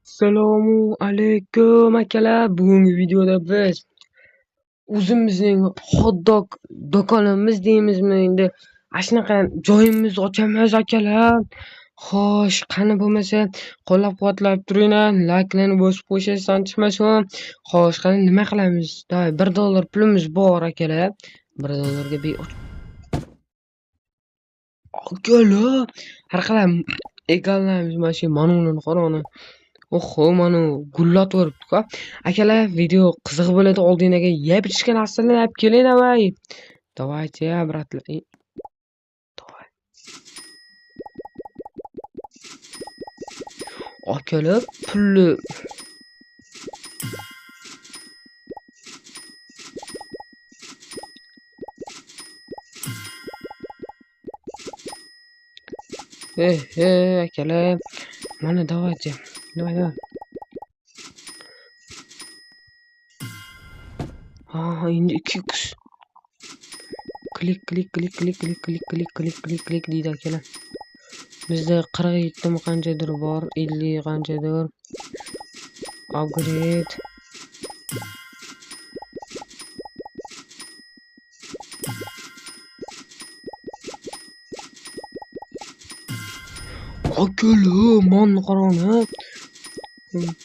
Assalomu alaykum akalar. Bugungi videoda biz o'zimizning hot-dog do'konimiz deymizmi endi, ana shunaqa joyimizni ochamiz akalar. Xo'sh, qani bo'lmasa qo'llab-quvvatlab turinglar, layklarni bosib qo'yishdan chiqmasin. Xo'sh, qani nima qilamiz? Davay, $1 pulimiz bor akalar. $1 ga akalar, har qalay egallaymiz mana shu manuni qarani. Oho, mana gullatib yuboribdi-ku. Akalar, video qiziq bo'ladi. Oldinglarga yeb ichishga narsalarni olib keling, давай. Давайте, bratlar. Давай. Akalar, pulni akalar. Mana давайте. Давай, давай. Ha, endi 2x. Klik, klik, klik, klik, klik, klik, klik, klik, klik, klik deydi akalar. Bizda 47 mi qanchadir bor, 50 qanchadir. Upgrade. Akalar, mana qarani.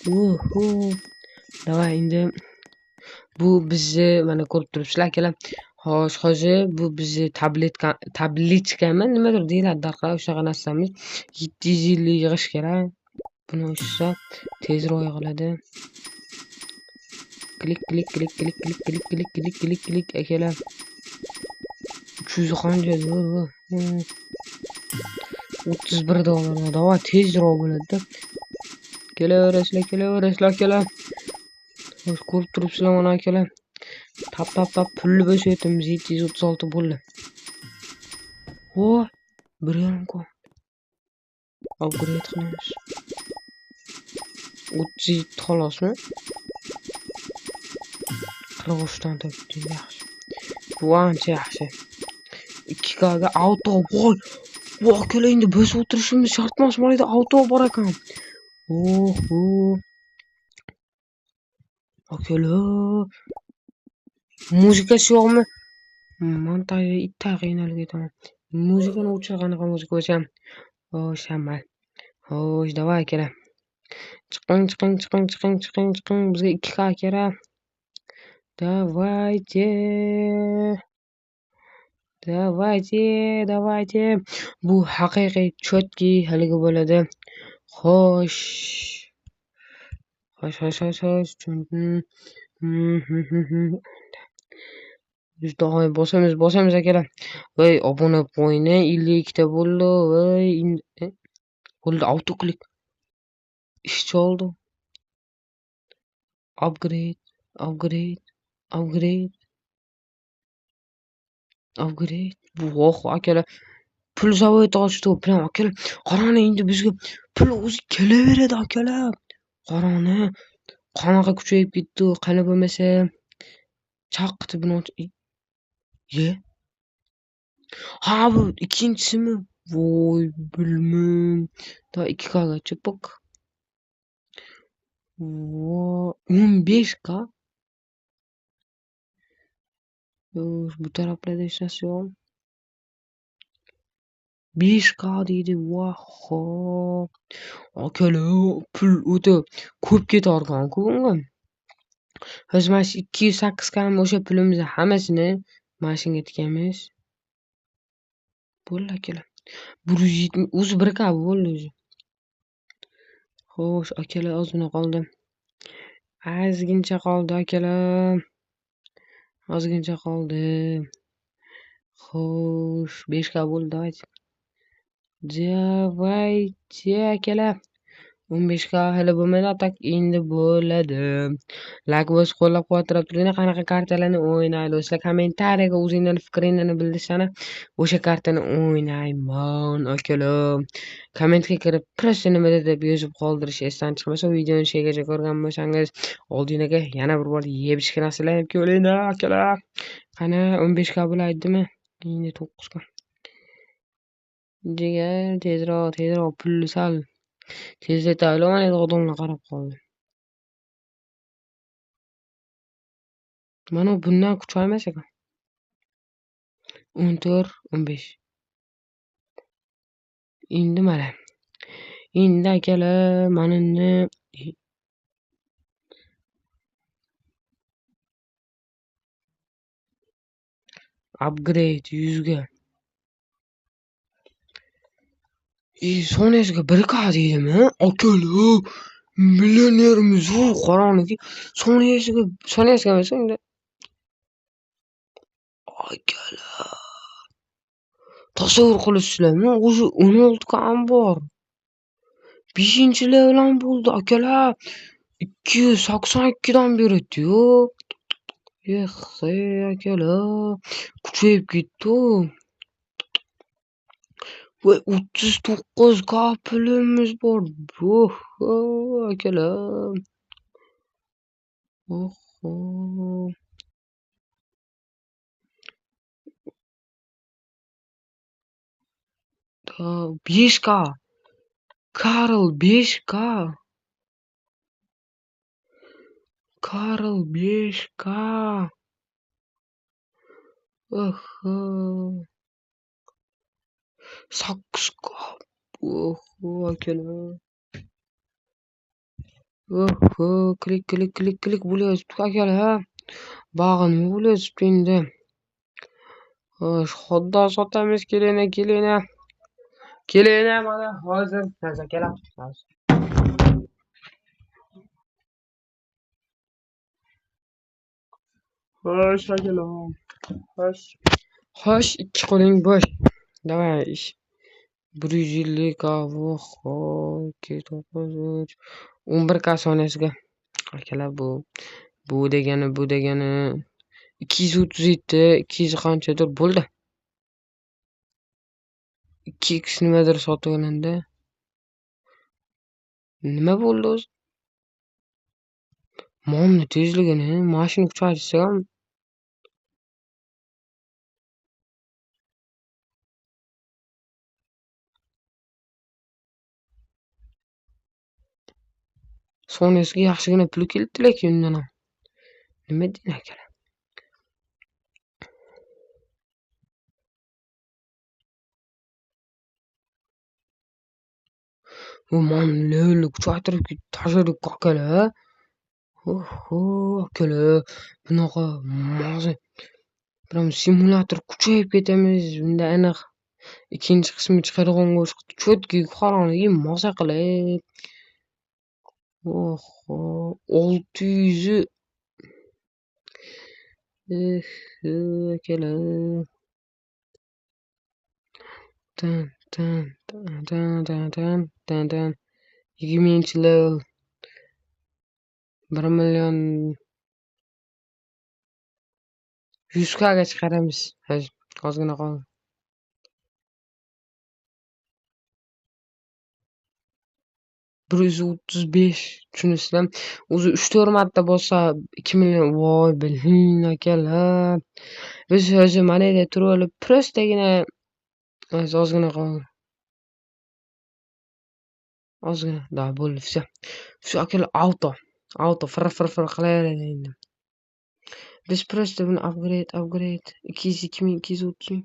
Oho. Давай endi bu bizni mana ko'rib turibsizlar akalar. Xo'sh, hozir bu bizni tabletka, tablichkami nimadir deyiladi darhol o'shaqa narsamiz. 750 yig'ish kerak. Buni o'shsa tezroq yig'iladi. Klik, klik, klik, klik, klik, klik, klik, klik, klik, klik akalar. 300 qancha bu? $31. Давай tezroq bo'ladi-da. Kelaverasizlar, kelaverasizlar akalar. Xo'sh, ko'rib turibsizlar mana akalar. Tap tap tap pulni bo'shatamiz. 736 bo'ldi. Voy, 1.5 kun. Upgrade qilamiz. 37 xolosmi? 43 dan topdik, yaxshi. Bu ancha yaxshi. 2K ga auto, voy. Bu akalar endi bosib o'tirishimiz shart emas, mana yerda auto bor ekan. Oho. Akalar. Muzikasi yo'qmi? Montaj itday qiynalib ketaman. Muzikani o'chir, qanaqa muzika bo'lsa ham. Xo'sh, hamma. Xo'sh, давай akalar. Chiqing, chiqing, chiqing, chiqing, chiqing, chiqing. Bizga 2K kerak. Давайте. Давайте, давайте. Bu haqiqiy cho'tki haligi bo'ladi. Xo'sh. Xo'sh, xo'sh, xo'sh, xo'sh. Davay bosamiz, bosamiz akalar. Voy, obuna qo'ying, 52 ta bo'ldi. Voy, bo'ldi, autoklik. Ishchi oldim. Upgrade, upgrade, upgrade. Upgrade. Voh, akalar. Pul zavod ochdi, prям akalar. Qarani endi bizga pul o'zi kelaveradi akalar. Qarani qanaqa kuchayib ketdi, qani bo'lmasa chaqitib buni ye. Ha, bu ikkinchisimi? Voy, bilmim. Da 2K ga chipiq. Voy, 15K. Yo'q, bu taraflarda hech narsa yo'q. 5K deydi. Vaho. Akalar, pul o'ta ko'p ketarkan-ku bunga. Hozir mana shu 208 K o'sha pulimizni hammasini mana shunga tikamiz. Bo'ldi akalar. 170 o'zi 1K bo'ldi o'zi. Xo'sh, akalar, ozgina qoldi. Ozgincha qoldi akalar. Ozgincha qoldi. Xo'sh, 5K bo'ldi, давайте. Давайте akalar. 15K hali bo'lmadi, tak endi bo'ladi. Like bosib qo'llab-quvvatlab turinglar. Qanaqa kartalarni o'ynaylik? Sizlar kommentariyaga o'zinglarning fikringlarni bildirsanglar, o'sha kartani o'ynayman akalar. Kommentga kirib, просто nimada deb yozib qoldirish esdan chiqmasa, videoni shu yergacha ko'rgan bo'lsangiz, oldinglarga yana bir bor yeb ichgan narsalar olib kelinglar akalar. Qani 15K bo'laydimi? Endi 9K. Jigar, tezroq, tezroq pulni sal Tezlataylik, mana odamlar qarab qoldi. Mana bundan kuchaymas ekan. 14, 15. Endi mana. Endi akalar, mana uni upgrade 100 ga. Soniyasiga 1K deydimi? Akalar, millionerimiz u, qarangki, soniyasiga, soniyasiga emas endi. Akalar. Tasavvur qilasizlarmi? O'zi 16 K ham bor. 5-level ham bo'ldi, akalar. 282 dan beradi-yu. Eh, akalar, kuchayib ketdi-u. Voy, 39 K pulimiz bor. Oho, akalar. Oho. 5K. Karl 5K. Karl 5K. Oho. 8K. Oho, akalar. Oho, klik klik klik klik bo'lyapti akalar. Bag'i nima bo'lyapti endi? Xo'sh, xuddo sotamiz, kelinglar, kelinglar. Kelinglar mana hozir akalar. Xo'sh, akalar. Xo'sh. Xo'sh, ikki qo'ling bo'sh. Давай ish. 150 K, voho, 2 9 3 11 K soniyasiga. Akalar, bu degani, bu degani 237, 200 qanchadir bo'ldi. 2x nimadir sotib olindi. Nima bo'ldi o'zi? Momni tezligini, mashina kuchaytirsa ham soniyasiga yaxshigina pul keldi lekin undan ham. Nima deydi akalar? Bu momni levelni kuchaytirib tashladik akalar. Oho, akalar, bunaqa maza prям simulyator kuchayib ketamiz. Bunda aniq ikkinchi qismi chiqadigan chiqdi. Cho'tki qarangki, maza qilib. Oho, 600 eh, akalar. Tan tan tan tan tan tan tan tan 20-level 1 million 100 K ga chiqaramiz. Hozir ozgina qoldi. 135 tushunasizlar. O'zi 3-4 marta bo'lsa 2 million. Voy, bilin akalar. Biz hozir mana yerda turib olib, prostagina hozir ozgina qoldi. Ozgina, da bo'ldi, всё. Всё akalar, auto. Auto fir fir fir qilaveradi endi. Biz просто buni upgrade, upgrade 202 ming, 230 ming.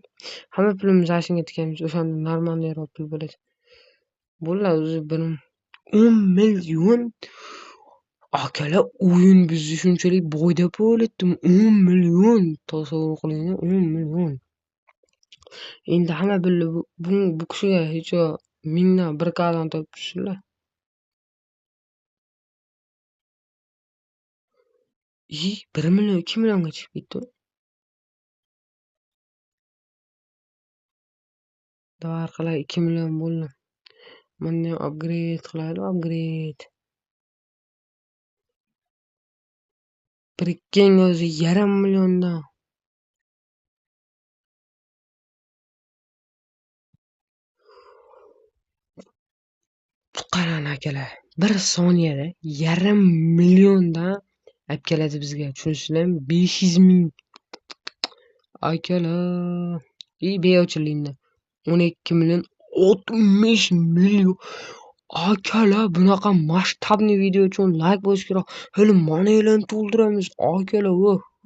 Hamma pulimizni ana shunga tikamiz. O'shanda normalniroq pul bo'ladi. Bo'ladi o'zi 10 million. Akalar, o'yin bizni shunchalik boy deb o'ylatdimi? 10 million tasavvur qiling, 10 million. Endi hamma pulni bu kishiga hech mingdan 1 Kdan topib tushsinlar. 1 million, 2 millionga chiqib ketdi. Tovar qilay 2 million bo'ldi. Buni ham upgrade qilaylik, upgrade. Birikkan o'zi 1,5 milliondan. Qarang akalar, 1 soniyada 1,5 milliondan olib keladi bizga. Tushunasizlarmi? 500 ming. Akalar, beochildi endi. 12 million 60 million. Akalar, bunaqa masshtabli video uchun like bosish kerak. Hali mana yerlarni to'ldiramiz. Akalar,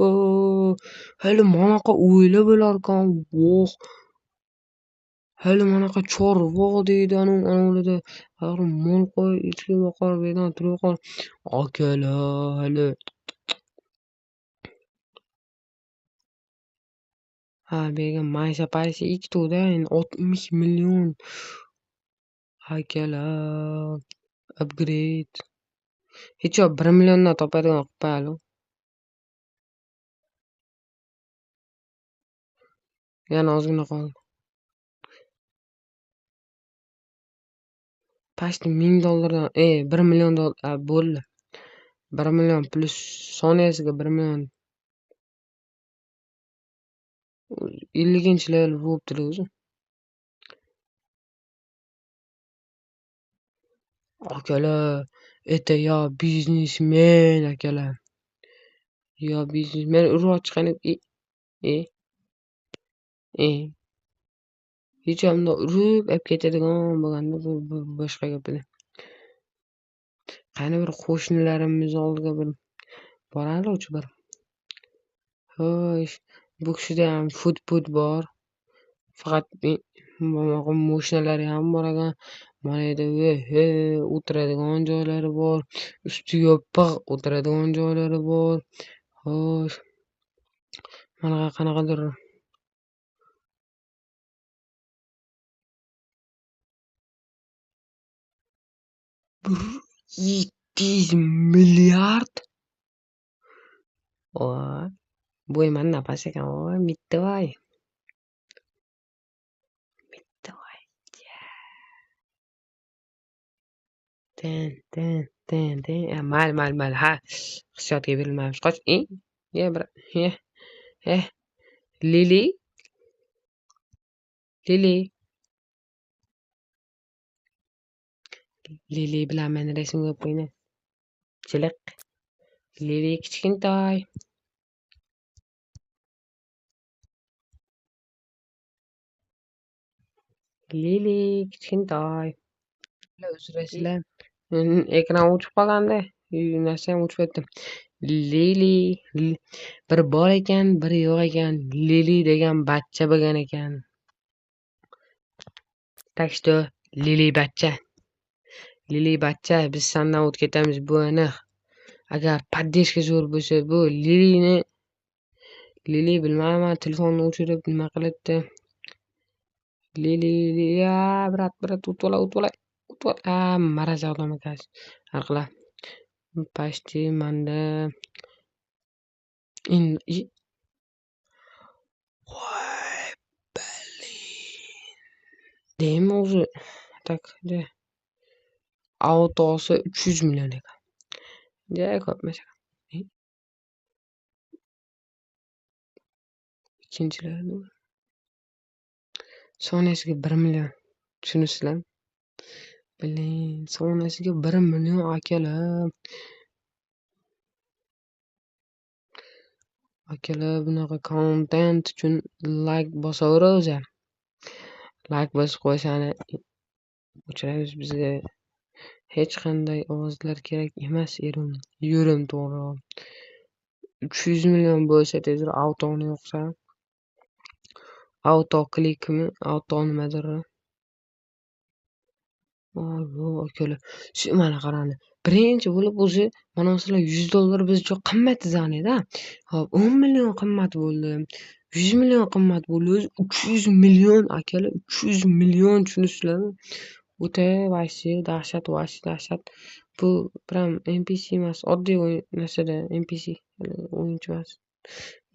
oh, hali manaqa o'ylab bo'larkan. Voh. Hali manaqa chorvoq deydi, anu hali mol qo'y, echki boqar, bu yerdan turib qol. Akalar, hali ha, bu yerga maysa paysa ikkituvda endi 60 million. Akalar, upgrade. Hech yo'q, 1 milliondan topadigan qilib qo'yaylik. Yana ozgina qoldi. Почти 1000 dollardan, 1 million dollar bo'ldi. 1 million plus soniyasiga 1 million. 50-level bo'libdi o'zi. Akalar, это я biznesmen akalar. Yo biznesmen urib chiqqan Hech hamda urib olib ketadigan bo'lganda bu boshqa gap edi. Qani bir qo'shnilarimiz oldiga bir boraylikchi bir. Xo'sh, bu kishida ham fut-put bor. Faqat mashinalari ham bor ekan. Mana yerda o'tiradigan joylari bor. Ustiga pig' o'tiradigan joylari bor. Xo'sh. Mana qanaqadir bir 700 milliard. Voy, bu mani napas ekan, voy, mittivoy. Mittivoy. Ten, ten, ten, ten. Mayli, mayli, mayli. Ha, hissiyotga berilmaymiz. Qoch. Ye, bir, ye. Lili. Lili. Lili bilan meni rasmga qo'yib qo'ying. Chiliq. Lili kichkintoy. Lili kichkintoy. Uzrasizlar. Ekran o'chib qolganda, narsa ham o'chib ketdi. Lili bir bor ekan, bir yo'q ekan. Lili degan bachcha bo'lgan ekan. Так что Lili bachcha. Lili bachcha, biz sendan o'tib ketamiz, bu aniq. Agar поддержка zo'r bo'lsa, bu Lilini Lili bilmayman, telefonni o'chirib nima qilibdi. Lili, ya, brat, brat, o'tib olay, o'tib olay. O'tib ol. A, maraz odam ekansiz. Har qilay. Почти manda endi voy, blin. Deymi o'zi? Tak, de. Autosi 300 million ekan. Ja, ko'p emas ekan. Ikkinchilar soniyasiga 1 million. Tushunasizlarmi? Blin, soniyasiga 1 million akalar. Akalar, bunaqa kontent uchun like bosaveramiz. Like bosib qo'yishani o'chiramiz, bizga hech qanday ovozlar kerak emas, erim. Yurim to'g'ri. 300 million bo'lsa tezroq autoni yo'qsa. Auto klikmi? Auto nimadir? Voy, akalar. Shu mana qaranglar. Birinchi bo'lib o'zi mana masalan $100 biz uchun qimmat zanida. Xo'p, 10 million qimmat bo'ldi. 100 million qimmat bo'ldi. O'zi 300 million akalar, 300 million tushunasizlarmi? O'ta vahshiy, dahshat, vahshiy, dahshat. Bu prям NPC emas, oddiy o'yin narsada NPC o'yinchi emas.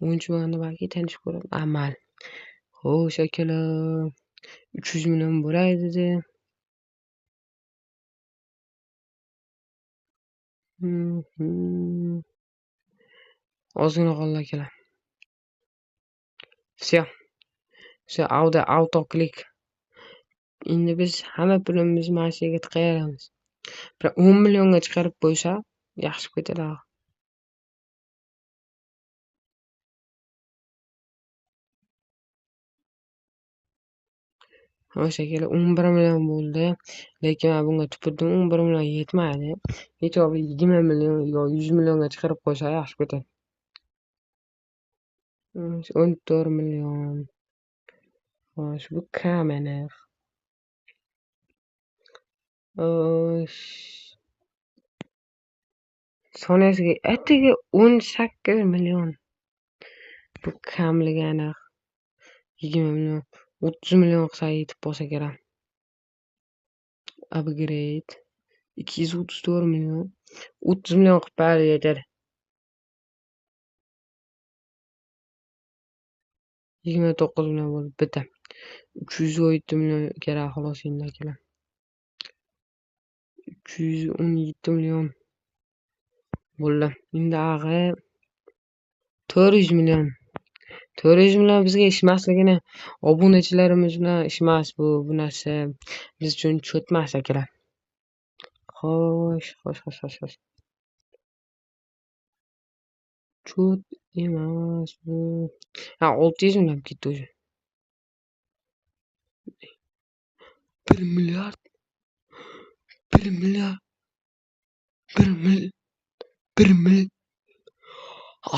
O'yinchi bo'lganda balki tanishib ko'radi. Amal. Xo'sh akalar, 300 million bo'lay dedi. Ozgina qoldi akalar. Всё. Всё, auto klik. Endi biz hamma pulimizni mana shu yerga tiqaveramiz. Bir 10 millionga chiqarib qo'ysa, yaxshi ketadi. O'sha akalar 11 million bo'ldi. Lekin men bunga tupurdim, 11 million yetmadi. Necha 20 million yo 100 millionga chiqarib qo'ysa yaxshi ketadi. 14 million. Xo'sh, bu kam aniq. Xo'sh. Soniyasiga atigi 18 million. Bu kamligi aniq. 20 million, 30 million qilsa yetib qolsa kerak. Upgrade 234 million. 30 million qilib berdi yetadi. 29 million bo'ldi bitta. 317 million kerak xolos endi akalar. 317 million bo'ldi. Endi ag'i 400 million. 400 million bizga ishmasligini obunachilarimiz bilan ishmas bu narsa biz uchun cho'tmas akalar. Xo'sh, xo'sh, xo'sh, xo'sh, xo'sh. Cho't emas bu. Ha, 600 million ketdi o'zi. 1 milliard. 1 milliard. 1 mil. 1 mil.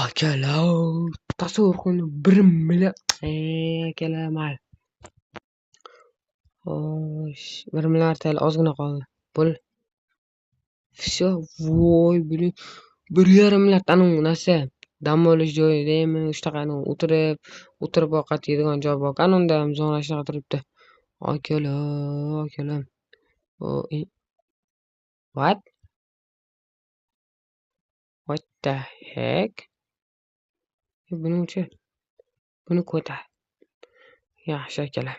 Akalar, tasavvur qiling, 1 milliard. Akalar, mayli. Xo'sh, 1 milliard hali ozgina qoldi. Bo'l. Всё, voy, блин. 1,5 milliard anavi narsa. Dam olish joyi deymi, shunaqa anavi o'tirib ovqat yeydigan joy bor. Ana unda ham zona shunaqa turibdi. Akalar, akalar. What? What the heck? Buni o'chir. Buni ko'tar. Yaxshi akalar.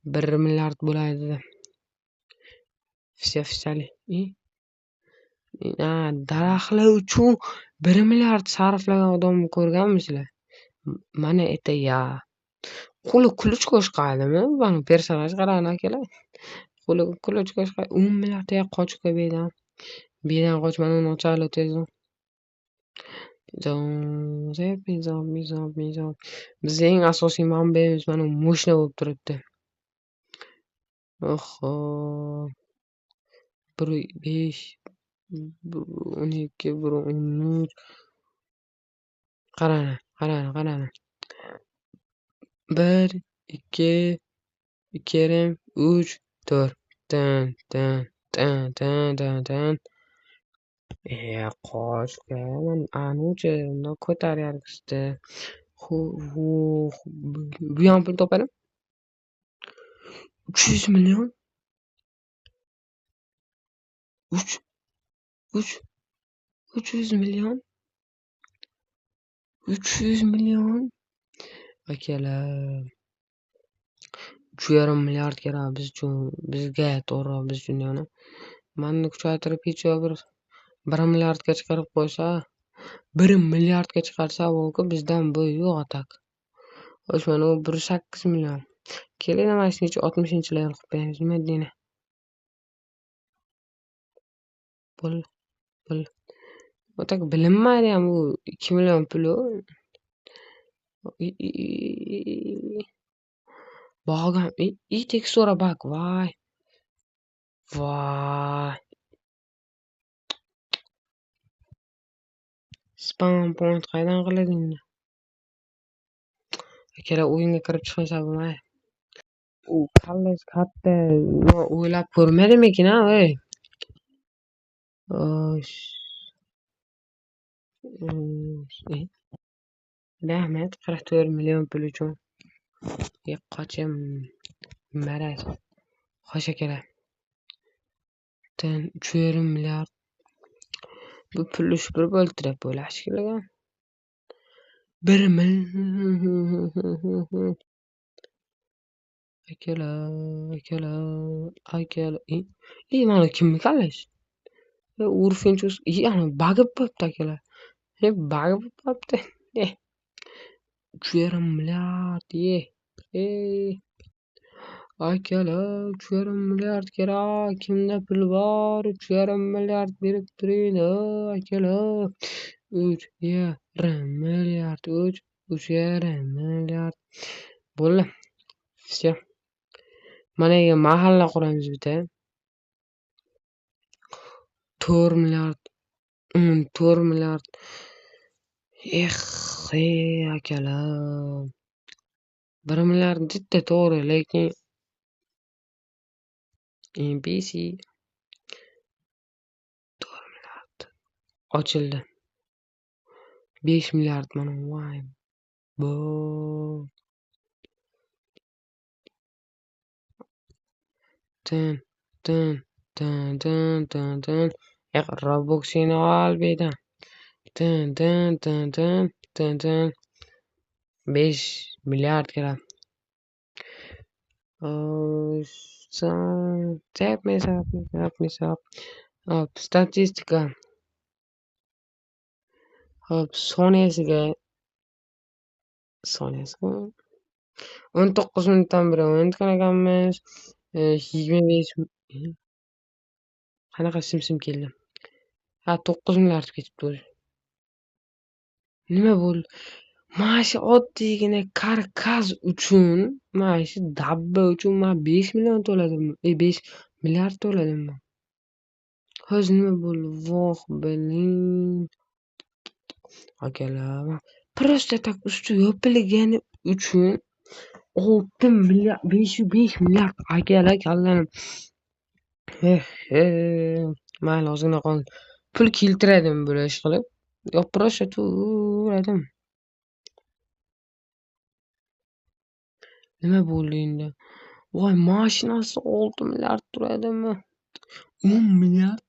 1 milliard bo'ladi dedi. Все встали. Daraxtlar uchun 1 milliard sarflagan odamni ko'rganmisizlar? Mana это я. Qo'li ключ qo'shqadimi? Mana personaj qarang akalar. Qo'li ключ qo'shqa 10 milliardga qochib bu yerdan. Bu yerdan qoch, mana uni ochaylik tezroq. Bizning eng asosiy manbaimiz mana moshina bo'lib turibdi. Oho. 1 5 12 1 13. Qarang, qarang, qarang. 1 2 2,5 3 4. Tan tan tan tan tan tan. Qochgan. Anuchi unda ko'taryapti. Bu ham pul topadimi? 300 million. 300 million. 300 million. Akalar. 3,5 milliard kerak biz uchun, bizga to'g'riroq biz uchun yana. Manni kuchaytirib hech bir 1 milliardga chiqarib qo'ysa, 1 milliardga chiqarsa, bu bizdan bu yo'q atak. Xo'sh, mana u 1.8 million. Keling, mana shuni 60-level qilib qo'yamiz. Nima deydi? Bo'ldi. Bo'ldi. Atak bilinmaydi ham bu 2 million puli. Bog'am, tekstura bak, voy. Voy. Spam point qaydan qiladi endi? Akalar, o'yinga kirib chiqmasa bo'lmaydi. U kallasi katta, o'ylab ko'rmadimikin, a, ey? Xo'sh. Rahmat, 44 million pul uchun. Qochim maraz. Xo'sh akalar. 3,5 milliard. Bu pulni shupurib o'ltirib bo'lashi kerak. 1 mil. Akalar, akalar, akalar. Mana kimni kallasi? Urfinch, ana bagib bo'pti akalar. Bagib bo'pti. 3,5 milliard. Akalar, 3,5 milliard kerak. Kimda pul bor? 3,5 milliard berib turing, akalar. 3,5 milliard, 3,5 milliard. Bo'ldi. Всё. Mana yerga mahalla quramiz bitta. 4 milliard, 14 milliard. Eh, ey akalar. 1 milliard bitta to'g'ri, lekin NPC 4 milliard ochildi. 5 milliard mana voy. Bu tin tin tin tin tin tin. Eh, Robuxini ol bu yerdan. Tin tin tin tin tin tin. 5 milliard kerak. Hop, statistika. Hop, soniyasiga 19 minutdan beri o'ynatgan ekanmiz. 25 qanaqa sim keldi. Ha, 9 milliard ketibdi o'zi. Nima bo'ldi? Mana shu oddiygina karkas uchun, mana shu dabba uchun men 5 million to'ladim, 5 milliard to'ladim men. Hozir nima bo'ldi? Voh, bilin. Akalar, просто tak usti yopilgani uchun 6 milliard, 5 milliard akalar kallanim. Mayli, ozgina qoldi. Pul keltiradimi bular ish qilib? Yo, просто turadim. Nima bo'ldi endi? Voy, mashinasi 6 milliard turadimi? 10 milliard.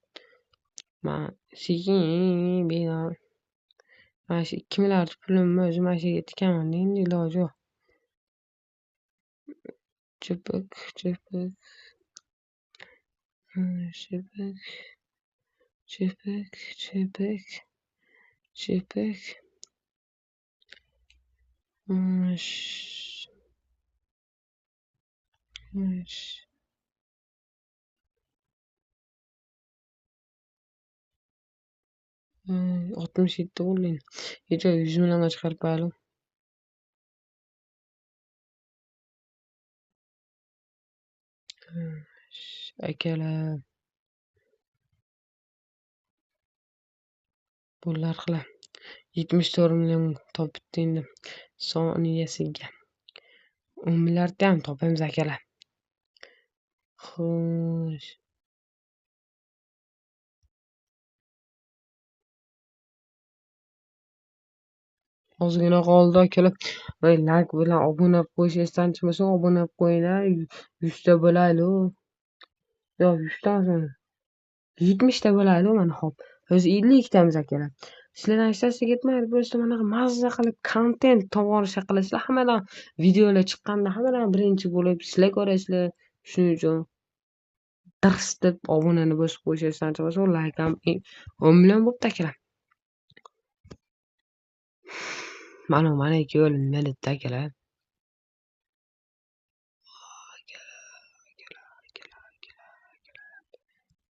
Men sekin beraman. Mana shu 2 milliard pulimni o'zim mana shu yerga tikaman, endi iloji yo'q. Chipik, chipik. Chipik. Chipik, chipik. Chipik. 3. 67 bo'ldi endi. Kecha 100 millionga chiqarib qo'yaylik. Akalar. Pullar qila. 74 million topibdi endi. Soniyasiga. 10 milliardni ham topamiz akalar. Xo'sh. Ozgina qoldi akalar. Voy, like bilan obuna bo'lib qo'yish esdan chiqmasin, obuna bo'lib qo'yinglar. 100 ta bo'laylik. Yo'q, 100 ta emas. 70 ta bo'laylik mana hop. O'zi 52 tamiz akalar. Sizlardan hech narsa ketmaydi. Просто mana mazza qilib kontent tomosha qilasizlar. Hammadan videolar chiqqanda hammadan birinchi bo'lib sizlar ko'rasizlar. Shuning uchun dirs deb obunani bosib qo'yish esdan chiqmasin. Like ham 10 million bo'pti akalar. Mana ikki yo'l nima debdi akalar?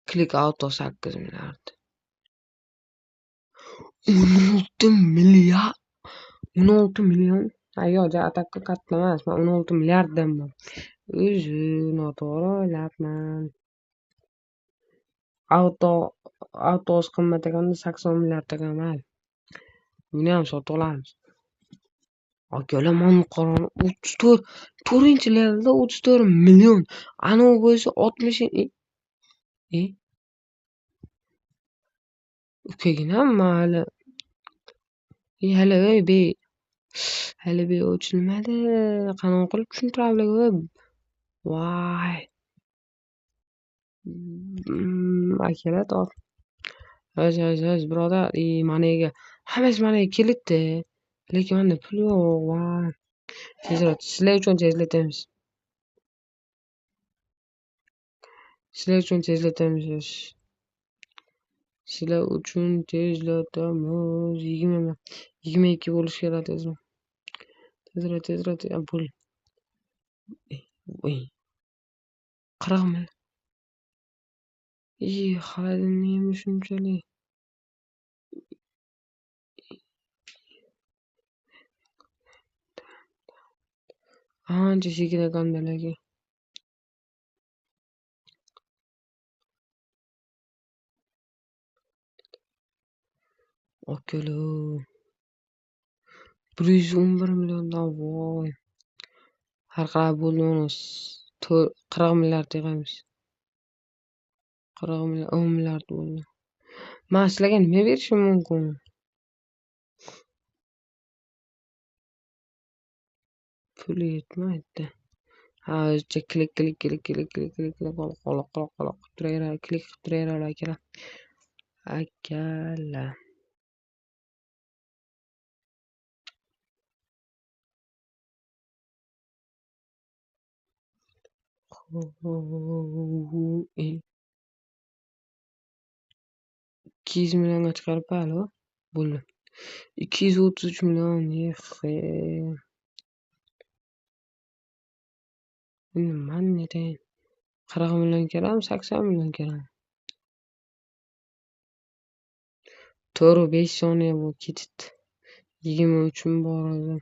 Klik auto 8 milliard. 16 milliard. 16 million. Yo'q, atakka katta emas. Men 16 milliard deyman. O'zi noto'g'ri o'ylabman. Autos qimmat ekanda 80 milliard ekan, mayli. Buni ham sotib olamiz. Akalar, mana qarang, 34 4-levelda 34 million. Anavi bo'lsa 60. Ukaginam mayli. Hali be hali be ochilmadi. Qanaqa qilib tushuntiradi? Voy. Akalar, top. O'z birodar, mana yerga hammasi mana yerga kelibdi. Lekin menda pul yo'q. Voy. Tezroq sizlar uchun tezlatamiz. Sizlar uchun tezlatamiz. Sizlar uchun tezlatamiz. 22 bo'lishi kerak tezroq. Tezroq pul. 40 mil. Hali nima shunchalik? Ancha sekin ekanda lekin. Akalar. 111 milliondan voy. Har qalay bo'ldi mana 40 milliard yig'amiz. 40 milliard, 10 milliard bo'ldi. Men sizlarga nima berishim mumkin? Pul yetmaydi. Ha, o'zicha klik klik klik klik klik klik klik qoloq qoloq qoloq qilib turaveradi, klik qilib turaveradi akalar. Akalar. Xo'p, 200 millionga chiqarib hali bo'ldi. 233 million, ehe. Endi man netayin? 40 million kerakmi, 80 million kerakmi? 4-5 soniya bu ketibdi. 23 mi bor o'zi?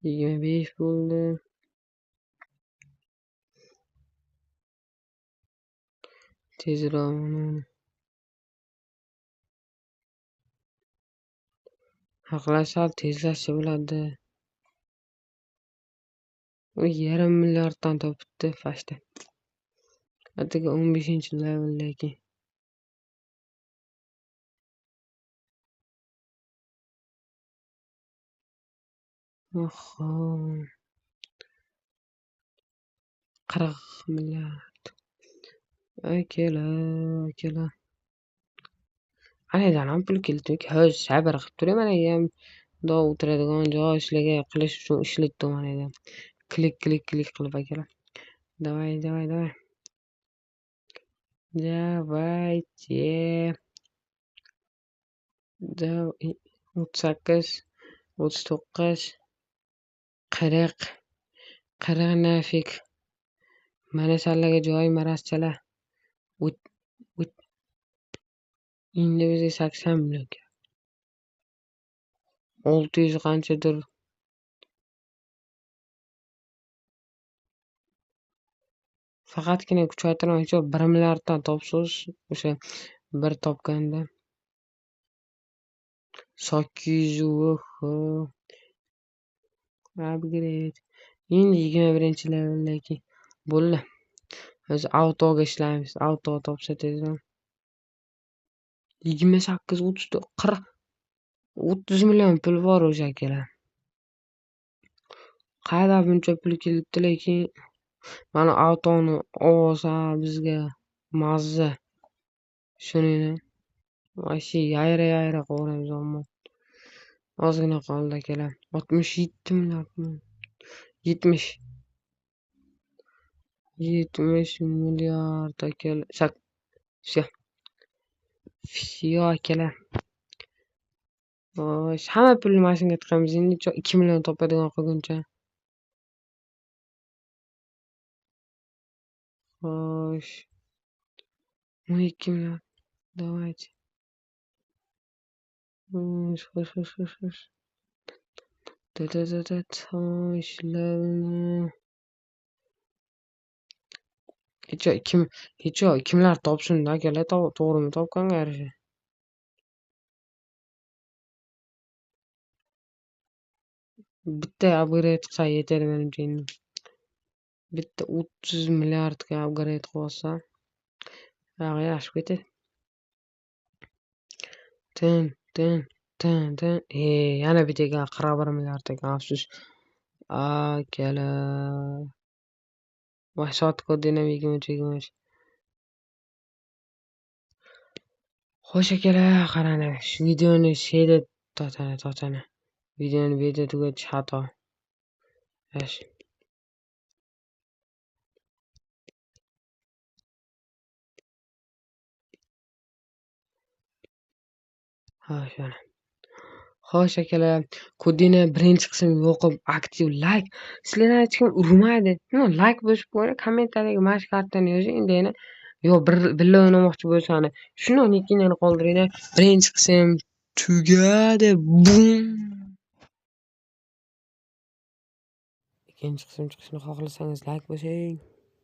25 bo'ldi. Tezroq uni. Haqlar sal tezlashsa bo'ladi. U 0,5 milliarddan topibdi pastda. Atigi 15-level lekin. Oho. 40 milliard. Akalar, akalar. Anadan ham pul keldi. Hozir sabr qilib turing, mana ham bundoq o'tiradigan joy sizlarga qilish uchun ishlatdim mana. Klik klik klik qilib akalar. Давай, давай, давай. Давайте. Давай. 38, 39, 40, 40 nafik. Mana sallaga joy marazchalar. O't, o't. Endi bizga 80 million kerak. 600 qanchadir. Faqatgina kuchaytirmoqchi 1 milliarddan topsangiz, o'sha bir topganda 800 oho. Upgrade. Endi 21-leveldagi bo'ldi. Hozir autoga ishlaymiz. Auto topsa tezroq. 28, 34, 40, 30 million pul bor o'sha akalar. Qayerdan buncha pul kelibdi, lekin mana autoni olsa bizga mazza. Shuningni вообще yayra-yayra qilib ammo. Ozgina qoldi akalar. 67 milliardmi? 70. 70 milliard akalar. Всё. Всё akalar. Xo'sh, hamma pulni mana shunga tiqamiz. Endi 2 million topadigan qilguncha. Xo'sh. 12 million. Давайте. Xo'sh, xo'sh, xo'sh, xo'sh, xo'sh. Xo'sh, hech kimlar topsin akalar, to'g'rimi topganga yarasha. Bitta upgrade qilsa yetadi menimcha endi. Bitta 30 milliardga upgrade qilib olsa, yog'i yaxshi ketadi. Tin, tin, tin, tin. Yana bitta ekan 41 milliard ekan, afsus. Akalar. Voy, soat kodini ham 23, 23. Xo'sh akalar, qaranglar, shu videoni sheyda totana, totana. Videoni bu yerda tugatish xato. Yaxshi. Xo'sh, mana. Xo'sh akalar, kodini birinchi qism yoqib, aktiv like. Sizlardan hech kim urmaydi. Nima like bosib qo'ying, kommentariyaga mana shu kartani yozing, endi yana yo birga o'ynamoqchi bo'lsani, shuni nickinglarni qoldiringlar. Birinchi qism tugadi. Bum. Ikkinchi qism chiqishini xohlasangiz like bosing.